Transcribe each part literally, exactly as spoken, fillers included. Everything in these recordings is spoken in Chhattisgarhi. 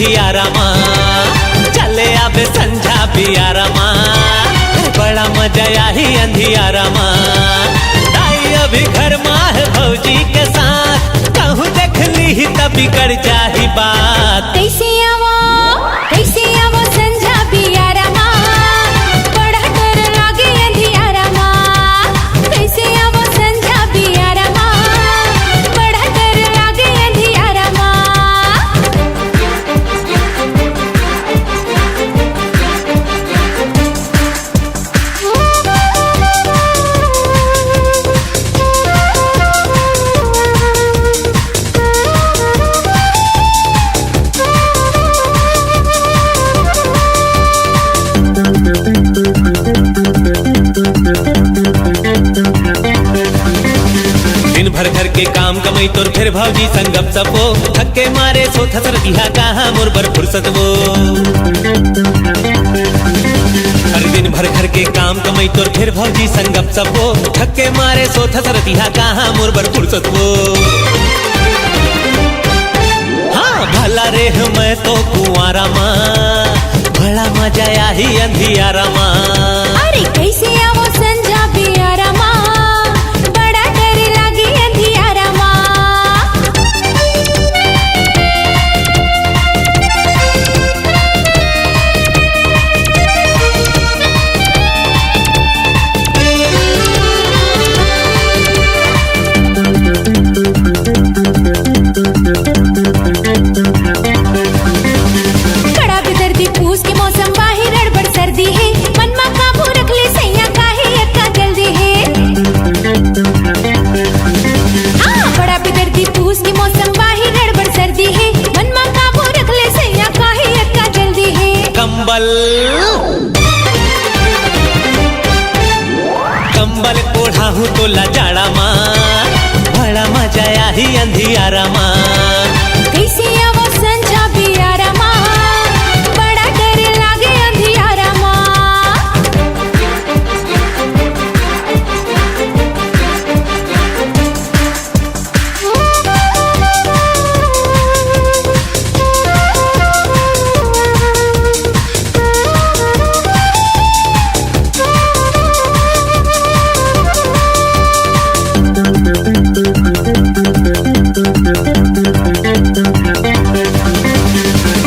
अंधियारा मा, चले आबे संझा बियारा मा, बड़ा मजा आही अंधियारा मा। दाई अभी घर मा हे भौजी के साथ, कहूँ देख लीही त बिगड़ जाही बात। कैसे आवो, कैसे आवो संझा बियारा मा, बड़ा डर लागे अंधियारा मा। कैसे आवो संझा बियारा मा, बड़ा डर लागे अंधियारा मा। दिन भर घर के काम कमाई तोर फेर भौजी संग गपशपो, थक के मारे सोथस रतिहा कहाँ मोर बर फुर्सत वो। हर दिन भर घर के काम कमाई तोर फेर भौजी संग गपशपो, थक के मारे सोथस रतिहा कहाँ मोर बर फुर्सत वो। हाँ, भला रे मैं तो कुंवारा मा, बड़ा मजा आही अंधियारा मा। अरे कैसे आवो संझा बियारा मा, बड़ा डर लागे अंधियारा मा। बड़ा बेदर्दी पूस के मौसम, बाहिर अड़बड़ सर्दी हे। मन मा काबू रख ले सैया, काहे अतका जल्दी हे। हाँ, बड़ा बेदर्दी पूस के मौसम, बाहिर अड़बड़ सर्दी हे। मन मा काबू रख ले सैया, काहे अतका जल्दी हे। कंबल, कंबल ओढ़ाहूँ तोला जाड़ा मा, बड़ा मजा आही अंधियारा मा। कैसे आवो संझा बियारा मा, बड़ा डर लागे अंधियारा मा।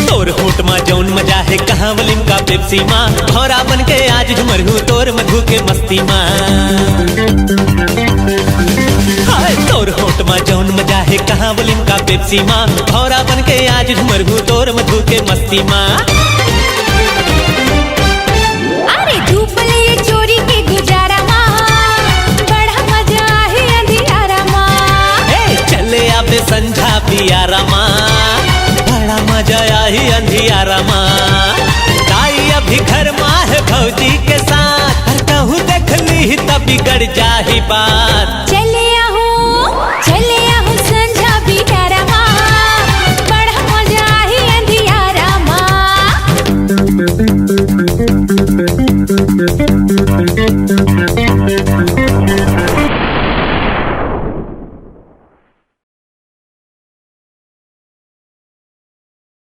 तोर होठ मा जौन मजा हे, कहाँ वो लिमका पेप्सी मा, भौरा बन के आज झुमरहूँ तोर मधु के मस्ती मा। हाय, तोर होठ मा जौन मजा हे, कहाँ वो लिमका पेप्सी मा, भौरा बन के आज झुमरहूँ तोर मधु के मस्ती मा। अरे धूप लिए चोरी के गुजारा मा, बड़ा मजा आही अंधियारा मा। ए, चले आबे संझा बियारा मा, बड़ा मजा आही अंधियारा मा। दाई अभी घर मा हे भौजी के साथ, अर कहूँ देख लीही त बिगड़ जाही बात।